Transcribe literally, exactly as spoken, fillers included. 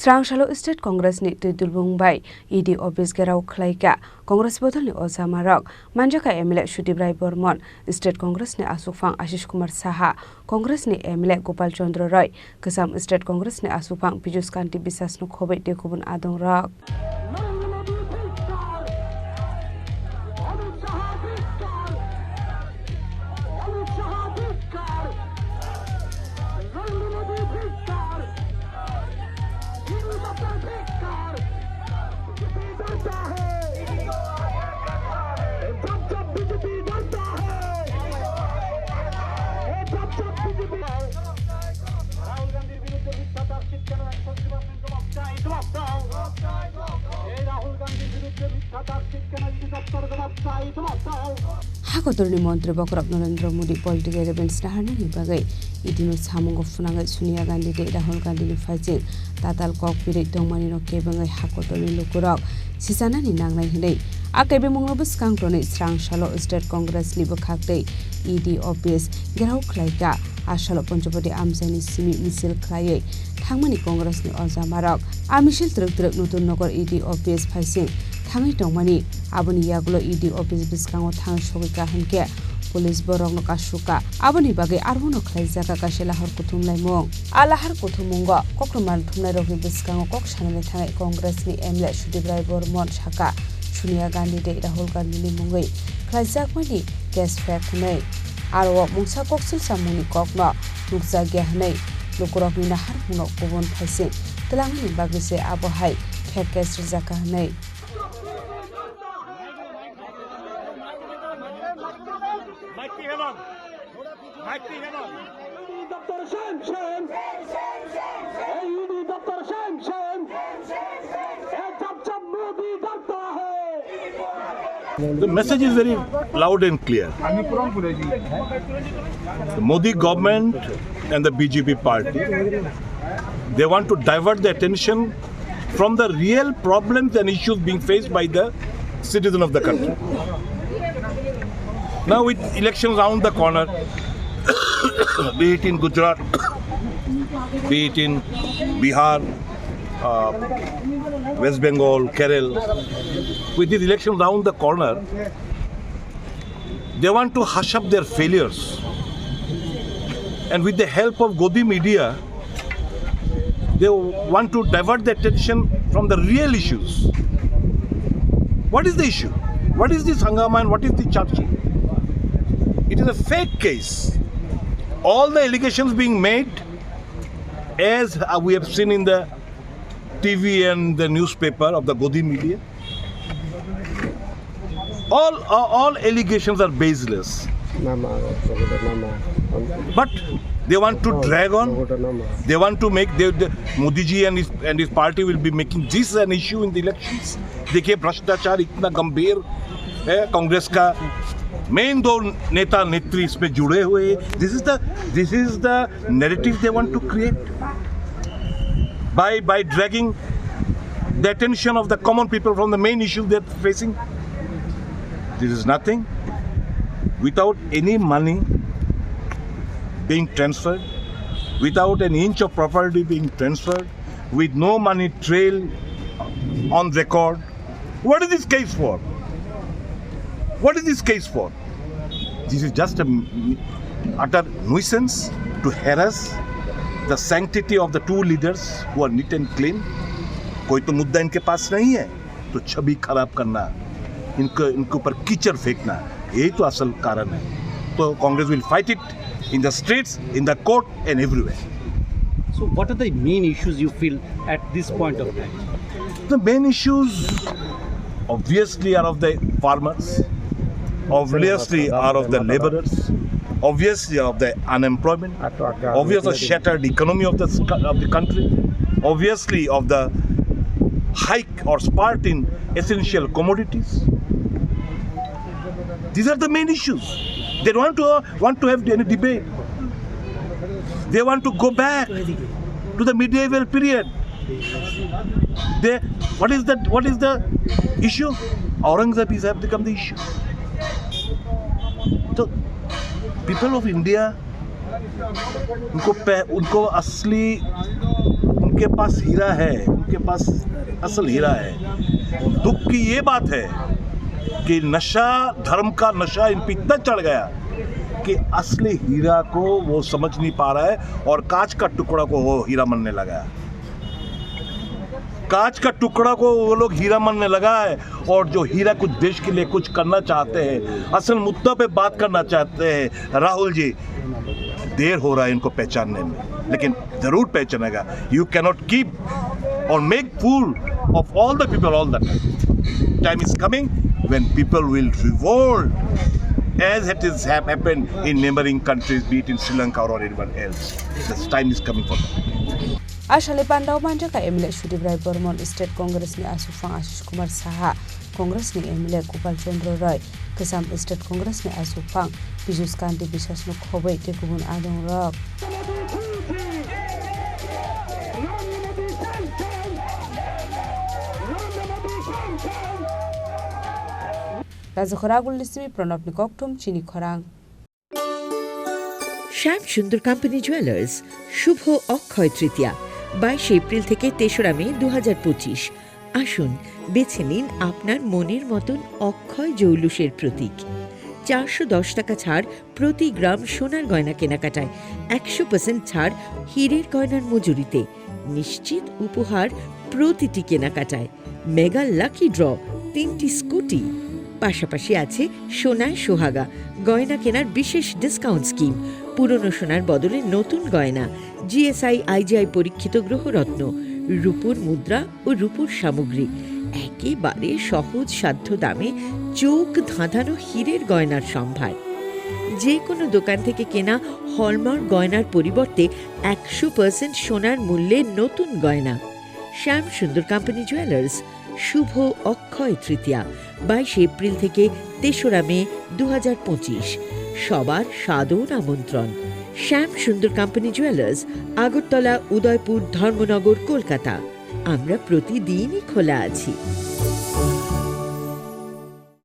Srang salo State Congress ni twi dulbung bai E D office gherao khlaikha Congress bodolni ojamarok. Manjakha M L A Sudip Rai Bormon, State Congress ni aswkphang Ashish Kumar Saha, Congress ni M L A Gopal Chandra Roy, kwcham State Congress ni aswkphang Piyush Kanti Biswas no khobwi tei kubun adongrok. Rahul গান্ধীর বিরুদ্ধে মিথ্যা চার্জশিট কেন একশো আশি পার্সেন্ট জবাব চাই, জবাব দাও। এই রাহুল গান্ধীর বিরুদ্ধে মিথ্যা চার্জশিট কেন ইডি দপ্তর জবাব চাই, জবাব দাও। Hakotorni montri bokhorok Narendra Modi political revenge naharnani bagwi E D no samungo phwnangwi Sonia Gandhi tei Rahul Gandhi ni phaising tatal kok birwi tongmani no kebengwi hakotorni lukurok sichanani nangnai hwnwi. A kebengmungno bwskang tonwi srang salo State Congress ni bwkhak tei E D office gherao khlaikha. A salo Panchapati amchaini simi misil khlaiwi thangmani Congress ni ojamarok. A misil twrwk twrwk Nutun Nagar E D office phaising thangwi tongmani. Aboni yagulo E D office bwskango thangwi sogwi kaham khe police borokno kasukha. Aboni bagwi arwano khlaijakha kaisa lahar kuthum laimung. A lahar kuthumungo kokrwma thumnairokni bwskango kok sanani thangwi Congress ni M L A Sudip Rai Bormon sakha, Sonia Gandhi tei Rahul Gandhi ni mungwi khlaijakmani case fake hwnwi. Aro o mungsa kok silsamungni kokno nukjakya hwnwi lukurokni naharmungno kubun phaising twlangmani bagwi se abo hai fake case rwjakha hwnwi. The message is very loud and clear. The Modi government and the B J P party, they want to divert the attention from the real problems and issues being faced by the citizen of the country. Now, with elections round the corner, be it in Gujarat, be it in Bihar, uh, West Bengal, Kerala, with these elections round the corner, they want to hush up their failures. And with the help of Godi media, they want to divert the attention from the real issues. What is the issue? What is this hangama and what is the charge sheet? It is a fake case. All the allegations being made, as uh, we have seen in the T V and the newspaper of the Godi media, all, all, all allegations are baseless. Mama, mama. But they want to drag on. They want to make, they, they, Modi ji and his, and his party will be making this an issue in the elections. देखिए, भ्रष्टाचार इतना गंभीर है, कांग्रेस का मेन दो नेता नेत्री इसमें जुड़े हुए हैं। This is the, this is the narrative they want to create by, by dragging the attention of the common people from the main issue they're facing. This is nothing. Without any money being transferred, without an inch of property being transferred, with no money trail on record, what is this case for? What is this case for? This is just a m-, utter nuisance to harass the sanctity of the two leaders who are neat and clean. कोई तो मुद्दा इनके पास नहीं है, तो छवि खराब करना, इनको, इनके ऊपर कीचड़ फेंकना, यही तो असल कारण है। तो Congress will fight it in the streets, in the court, and everywhere. So, what are the main issues you feel at this point of time? The main issues obviously are of the farmers, obviously are of the laborers, obviously of the unemployment, obviously shattered economy of the, of the country, obviously of the hike or spurt in essential commodities. These are the main issues. They don't want to, want to have any debate. They want to go back to the medieval period. They, what is the, what is the issue? Aurangzeb is have become the issue. So, people of India, उनको पह-, उनको असली के पास हीरा है, उनके पास असल हीरा है। दुख की ये बात है कि नशा, धर्म का नशा इन पे इतना चढ़ गया कि असली हीरा को वो समझ नहीं पा रहा है और कांच का टुकड़ा को वो हीरा मानने लगा है। कांच का टुकड़ा को वो लोग हीरा मानने लगा है और जो हीरा कुछ देश के लिए कुछ करना चाहते हैं, असल मुद्दा पे बात करना चाहते हैं, राहुल जी, देर हो रहा है इनको पहचानने में, लेकिन जरूर पहचानेगा। You cannot keep or make fool of all the people all the time. Time is coming when people will revolt as it is hap- happened in neighboring countries, be it in Sri Lanka or anyone else. The time is coming for that. A salni pandao manjakha M L A Sudip Rai Bormon, State Congress ni aswk phang Ashish Kumar Saha, Congress ni M L A Gopal Chandra Roy, kwcham State Congress ni aswk phang Piyush Kanti Biswas no khobwi tei kubun adong rok. Rajakhor Agulni simi Pranabni kokthum chini khorang. শ্যাম সুন্দর company jewellers, শুভ অক্ষয় তৃতীয়া, বাইশে এপ্রিল থেকে তেসরা মে দু হাজার পঁচিশ। আসুন, বেছে নিন আপনার মনের মতন অক্ষয় জৌলুসের প্রতীক। চারশো দশ টাকা ছাড় প্রতি গ্রাম সোনার গয়না কেনাকাটায়, একশো পার্সেন্ট ছাড় হীরের গয়নার মজুরিতে, নিশ্চিত উপহার প্রতিটি কেনাকাটায়, মেগা লাকি ড্র, তিনটি স্কুটি, পাশাপাশি আছে সোনায় সোহাগা গয়না কেনার বিশেষ ডিসকাউন্ট স্কিম, পুরনো সোনার বদলে নতুন গয়না, জিএসআই আইজিআই পরীক্ষিত গ্রহরত্ন, রূপোর মুদ্রা ও রূপোর সামগ্রী, একেবারে সহজ সাধ্য দামে চোখ ধাঁধানো হীরের গয়নার সম্ভার। যে কোনো দোকান থেকে কেনা হলমার্ক গয়নার পরিবর্তে একশো পার্সেন্ট সোনার মূল্যে নতুন গয়না। শ্যাম সুন্দর কোম্পানি জুয়েলার্স, শুভ অক্ষয় তৃতীয়া, বাইশে এপ্রিল থেকে তেসরা মে দু হাজার পঁচিশ। সবার সাদর আমন্ত্রণ। শ্যাম সুন্দর কোম্পানি জুয়েলার্স, আগরতলা, উদয়পুর, ধর্মনগর, কলকাতা। আমরা প্রতিদিনই খোলা আছি।